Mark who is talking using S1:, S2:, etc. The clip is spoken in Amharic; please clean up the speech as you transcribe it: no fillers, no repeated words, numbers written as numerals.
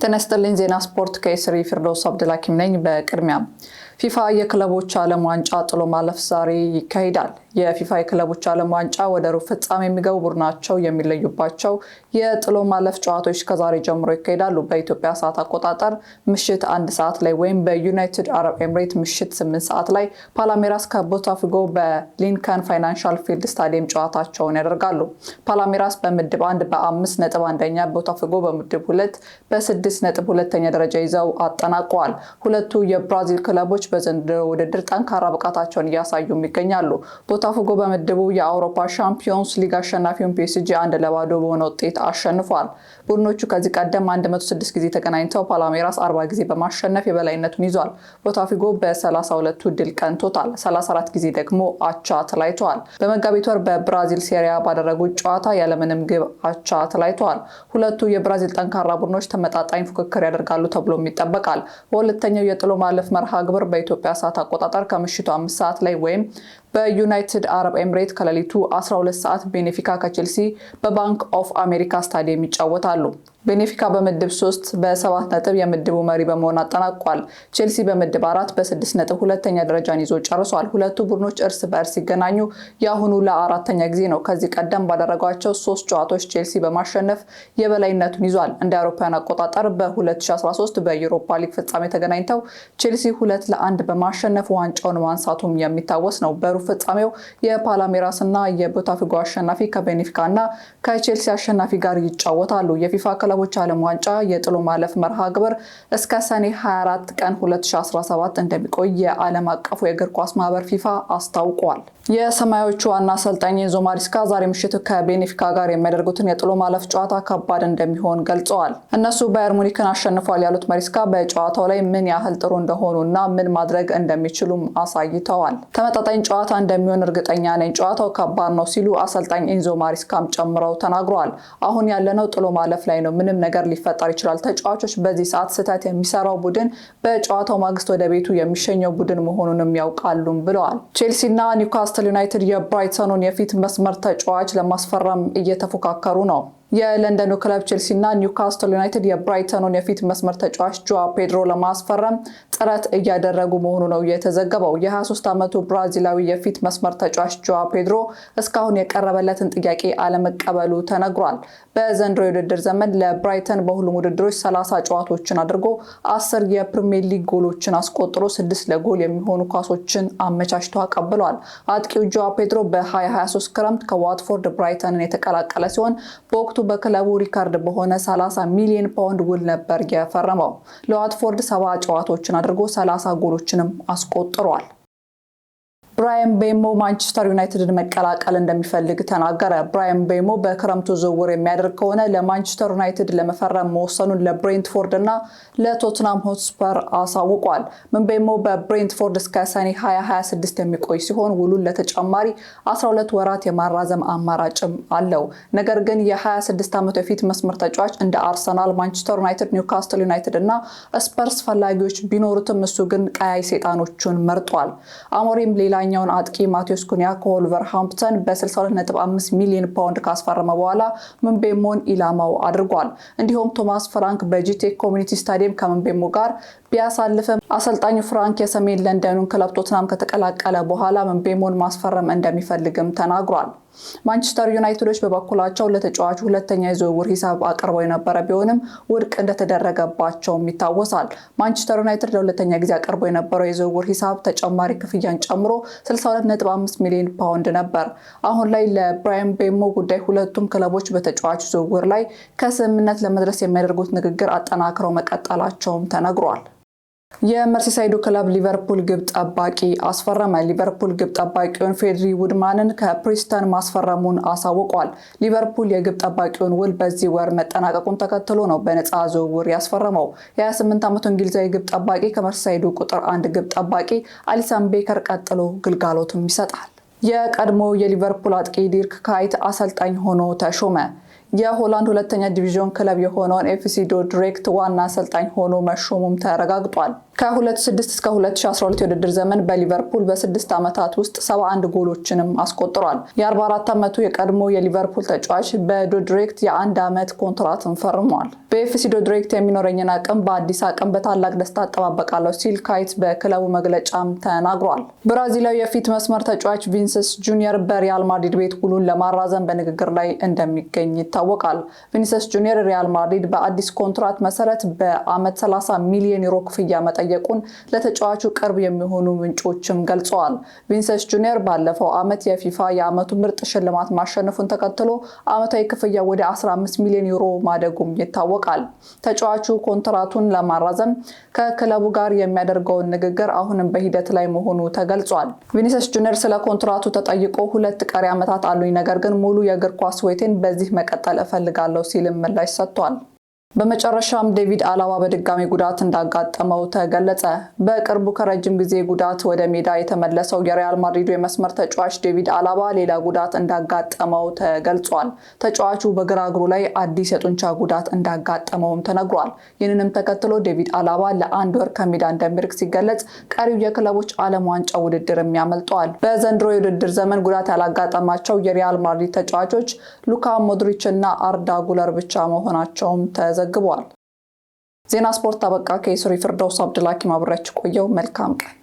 S1: ጤና ይስጥልኝ። ዜና ስፖርት ከስሪ ፊርዶስ አብደልሐኪም ነኝ። በቅድሚያ ፊፋ የክለቦች ዓለም ዋንጫ ጥሎ ማለፍ ዛሬ ይካሄዳል። የፊፋ የክለቦች ዓለም ዋንጫ ወደ ሩብ ፍጻሜ የሚገቡ ቡድናቸው የሚለዩባቸው የጥሎ ማለፍ ጨዋታዎች ከዛሬ ጀምሮ ይካሄዳሉ። በኢትዮጵያ ሰዓት አቆጣጠር ምሽት 1 ሰዓት ላይ ወይም በዩናይትድ አረብ ኤምሬት ምሽት 8 ሰዓት ላይ ፓላሜራስ ከቦታፊጎ በሊንከን ፋይናንሻል ፊልድ ስታዲየም ጨዋታቸውን ያደርጋሉ። ፓላሜራስ በምድብ 1 በ5 ነጥብ አንደኛ፣ ቦታፊጎ በምድብ 2 በ6 ነጥብ ሁለተኛ ደረጃ ይዘው አጠናቀዋል። ሁለቱ የብራዚል ክለቦች በዘንድሮ ውድድር ጠንካራ ብቃታቸውን እያሳዩም ይገኛሉ። ቦታፎጎ በምድቡ የአውሮፓ ሻምፒዮንስ ሊግ አሸናፊውን ፒኤስጂ 1-0 በሆነ ውጤት አሸንፏል። ቡድኖቹ ከዚህ ቀደም 106 ጊዜ ተገናኝተው ፓላሜራስ 40 ጊዜ በማሸነፍ የበላይነቱን ይዟል። ቦታፊጎ በ32ቱ ድል ቀንቶታል። 34 ጊዜ ደግሞ አቻ ተለያይተዋል። በመጋቢት ወር በብራዚል ሴሪያ ባደረጉት ጨዋታ ያለምንም ግብ አቻ ተለያይተዋል። ሁለቱ የብራዚል ጠንካራ ቡድኖች ተመጣጣኝ ፉክክር ያደርጋሉ ተብሎም ይጠበቃል። በሁለተኛው የጥሎ ማለፍ መርሃ ግብር በኢትዮጵያ ሰዓት አቆጣጠር ከምሽቱ 5 ሰዓት ላይ ወይም በዩናይትድ አረብ ኤምሬት ከሌሊቱ 12 ሰዓት ቤኔፊካ ከቼልሲ በባንክ ኦፍ አሜሪካ ስታዲየም ይጫወታሉ። ቤኔፊካ በምድብ 3 በ7 ነጥብ የምድቡ መሪ በመሆን አጠናቋል። ቼልሲ በምድብ 4 በ6 ነጥብ ሁለተኛ ደረጃን ይዞ ጨርሷል። ሁለቱ ቡድኖች እርስ በእርስ ሲገናኙ የአሁኑ ለአራተኛ ጊዜ ነው። ከዚህ ቀደም ባደረጓቸው ሶስት ጨዋታዎች ቼልሲ በማሸነፍ የበላይነቱን ይዟል። እንደ አውሮፓውያን አቆጣጠር በ2013 በዩሮፓ ሊግ ፍጻሜ ተገናኝተው ቼልሲ 2-1 በማሸነፍ ዋንጫውን ማንሳቱም የሚታወስ ነው። በሩብ ፍጻሜው የፓላሜራስ እና የቦታፊጎ አሸናፊ ከቤኔፊካ እና ከቼልሲ አሸናፊ ጋር ይጫወታሉ። የፊፋ ክለቦች ዓለም ዋንጫ የጥሎ ማለፍ መርሃ ግብር እስከ ሰኔ 24 ቀን 2017 እንደሚቆይ የዓለም አቀፉ የእግር ኳስ ማህበር ፊፋ አስታውቋል። የሰማያዎቹ ዋና አሰልጣኝ ኤንዞ ማሪስካ ዛሬ ምሽት ከቤኔፊካ ጋር የሚያደርጉትን የጥሎ ማለፍ ጨዋታ ከባድ እንደሚሆን ገልጸዋል። እነሱ ባየር ሙኒክን አሸንፏል ያሉት ማሪስካ በጨዋታው ላይ ምን ያህል ጥሩ እንደሆኑ እና ምን ማድረግ እንደሚችሉም አሳይተዋል። ተመጣጣኝ ጨዋታ እንደሚሆን እርግጠኛ ነኝ፣ ጨዋታው ከባድ ነው ሲሉ አሰልጣኝ ኤንዞ ማሪስካም ጨምረው ተናግረዋል። አሁን ያለነው ጥሎ ማለፍ ላይ ነው። ምንም ነገር ሊፈጠር ይችላል። ተጫዋቾች በዚህ ሰዓት ስህተት የሚሰራው ቡድን በጨዋታው ማግስት ወደ ቤቱ የሚሸኘው ቡድን መሆኑንም ያውቃሉም ብለዋል። ቼልሲና ኒውካስትል ዩናይትድ የብራይተኑን የፊት መስመር ተጫዋች ለማስፈረም እየተፎካከሩ ነው። የለንደኑ ክለብ ቼልሲ እና ኒውካስትል ዩናይትድ የብራይተኑን የፊት መስመር ተጫዋች ጆዋ ፔድሮ ለማስፈረም ጥረት እያደረጉ መሆኑ ነው የተዘገበው። የ23 ዓመቱ ብራዚላዊ የፊት መስመር ተጫዋች ጆዋ ፔድሮ እስካሁን የቀረበለትን ጥያቄ አለመቀበሉ ተነግሯል። በዘንድሮ የውድድር ዘመን ለብራይተን በሁሉም ውድድሮች 30 ጨዋታዎችን አድርጎ 10 የፕሪሚየር ሊግ ጎሎችን አስቆጥሮ 6 ለጎል የሚሆኑ ኳሶችን አመቻችቶ አቀብሏል። አጥቂው ጆዋ ፔድሮ በ2023 ክረምት ከዋትፎርድ ብራይተንን የተቀላቀለ ሲሆን በወቅቱ በክለቡ ሪከርድ በሆነ 30 ሚሊዮን ፓውንድ ውል ነበር የፈረመው። ለዋትፎርድ 70 ጨዋታዎችን አድርጎ 30 ጎሎችንም አስቆጥሯል። ብራያን ምቤሞ ማንቸስተር ዩናይትድን መቀላቀል እንደሚፈልግ ተናገረ። ብራያን ምቤሞ በክረምቱ ዝውውር የሚያደርግ ከሆነ ለማንቸስተር ዩናይትድ ለመፈረም መወሰኑን ለብሬንትፎርድ እና ለቶትናም ሆትስፐር አሳውቋል። ምቤሞ በብሬንትፎርድ እስከ ሰኔ 2026 የሚቆይ ሲሆን ውሉን ለተጨማሪ 12 ወራት የማራዘም አማራጭም አለው። ነገር ግን የ26 ዓመቱ የፊት መስመር ተጫዋች እንደ አርሰናል፣ ማንቸስተር ዩናይትድ፣ ኒውካስትል ዩናይትድ እና ስፐርስ ፈላጊዎች ቢኖሩትም እሱ ግን ቀያይ ሰይጣኖቹን መርጧል። አሞሪም ሌላኛውን አጥቂ ማቴዎስ ኩኒያ ከወልቨርሃምፕተን በ62.5 ሚሊዮን ፓውንድ ካስፈረመ በኋላ ምቤሞን ኢላማው አድርጓል። እንዲሁም ቶማስ ፍራንክ በጂቴክ ኮሚኒቲ ስታዲየም ከምቤሞ ጋር ቢያሳልፍም አሰልጣኙ ፍራንክ የሰሜን ለንደኑን ክለብ ቶትናም ከተቀላቀለ በኋላ ምቤሞን ማስፈረም እንደሚፈልግም ተናግሯል። ማንቸስተር ዩናይትዶች በበኩላቸው ለተጫዋቹ ሁለተኛ የዝውውር ሂሳብ አቅርበው የነበረ ቢሆንም ውድቅ እንደተደረገባቸውም ይታወሳል። ማንቸስተር ዩናይትድ ለሁለተኛ ጊዜ አቅርበው የነበረው የዝውውር ሂሳብ ተጨማሪ ክፍያን ጨምሮ 62.5 ሚሊዮን ፓውንድ ነበር። አሁን ላይ ለብራያን ምቤሞ ጉዳይ ሁለቱም ክለቦች በተጫዋቹ ዝውውር ላይ ከስምምነት ለመድረስ የሚያደርጉት ንግግር አጠናክረው መቀጠላቸውም ተነግሯል። የመርሲሳይዱ ክለብ ሊቨርፑል ግብ ጠባቂ አስፈረመ። ሊቨርፑል ግብ ጠባቂውን ፍሬዲ ውድማንን ከፕሪስተን ማስፈረሙን አሳውቋል። ሊቨርፑል የግብ ጠባቂውን ውል በዚህ ወር መጠናቀቁን ተከትሎ ነው በነፃ ዝውውር ያስፈረመው። የ28 ዓመቱ እንግሊዛዊ ግብ ጠባቂ ከመርሲሳይዱ ቁጥር አንድ ግብ ጠባቂ አሊሰን ቤከር ቀጥሎ ግልጋሎትም ይሰጣል። የቀድሞ የሊቨርፑል አጥቂ ዲርክ ካይት አሰልጣኝ ሆኖ ተሾመ። የሆላንድ ሁለተኛ ዲቪዥን ክለብ የሆነውን ኤፍሲ ዶርድሬክት ዋና አሰልጣኝ ሆኖ መሾሙም ተረጋግጧል። ከ2006 እስከ 2012 የውድድር ዘመን በሊቨርፑል በ6 ዓመታት ውስጥ 71 ጎሎችንም አስቆጥሯል። የ44 ዓመቱ የቀድሞ የሊቨርፑል ተጫዋች በዶርድሬክት የአንድ ዓመት ኮንትራትን ፈርሟል። በኤፍሲ ዶርድሬክት የሚኖረኝን አቅም በአዲስ አቅም በታላቅ ደስታ እጠባበቃለሁ ሲል ካይት በክለቡ መግለጫም ተናግሯል። ብራዚላዊ የፊት መስመር ተጫዋች ቪኒሲየስ ጁኒየር በሪያል ማድሪድ ቤት ውሉን ለማራዘም በንግግር ላይ እንደሚገኝ ይታወቃል። ቪኒሲየስ ጁኒየር ሪያል ማድሪድ በአዲስ ኮንትራት መሰረት በአመት 30 ሚሊዮን ዩሮ ክፍያ መጠየቁን ለተጫዋቹ ቅርብ የሚሆኑ ምንጮችም ገልጸዋል። ቪኒሲየስ ጁኒየር ባለፈው አመት የፊፋ የአመቱ ምርጥ ሽልማት ማሸነፉን ተከትሎ አመታዊ ክፍያ ወደ 15 ሚሊዮን ዩሮ ማደጉም ይታወቃል። ተጫዋቹ ኮንትራቱን ለማራዘም ከክለቡ ጋር የሚያደርገውን ንግግር አሁንም በሂደት ላይ መሆኑ ተገልጿል። ቪኒሲየስ ጁኒየር ስለ ኮንትራቱ ተጠይቆ 2 ቀሪ ዓመታት አሉኝ፣ ነገር ግን ሙሉ የእግር ኳስ ሕይወቴን በዚህ መቀጠል እፈልጋለሁ ሲልም ምላሽ ሰጥቷል። በመጨረሻም ዴቪድ አላባ በድጋሚ ጉዳት እንዳጋጠመው ተገለጸ። በቅርቡ ከረጅም ጊዜ ጉዳት ወደ ሜዳ የተመለሰው የሪያል ማድሪዱ የመስመር ተጫዋች ዴቪድ አላባ ሌላ ጉዳት እንዳጋጠመው ተገልጿል። ተጫዋቹ በግራ እግሩ ላይ አዲስ የጡንቻ ጉዳት እንዳጋጠመውም ተነግሯል። ይህንንም ተከትሎ ዴቪድ አላባ ለአንድ ወር ከሜዳ እንደሚርቅ ሲገለጽ፣ ቀሪው የክለቦች ዓለም ዋንጫ ውድድርም ያመልጠዋል። በዘንድሮ የውድድር ዘመን ጉዳት ያላጋጠማቸው የሪያል ማድሪድ ተጫዋቾች ሉካ ሞድሪች እና አርዳ ጉለር ብቻ መሆናቸውም ተዘግቧል። ዜና ስፖርት አበቃ። ከኢስሪ ፍርዶውስ አብዱልሐኪም አብሬያችሁ ቆየው። መልካም ቀን።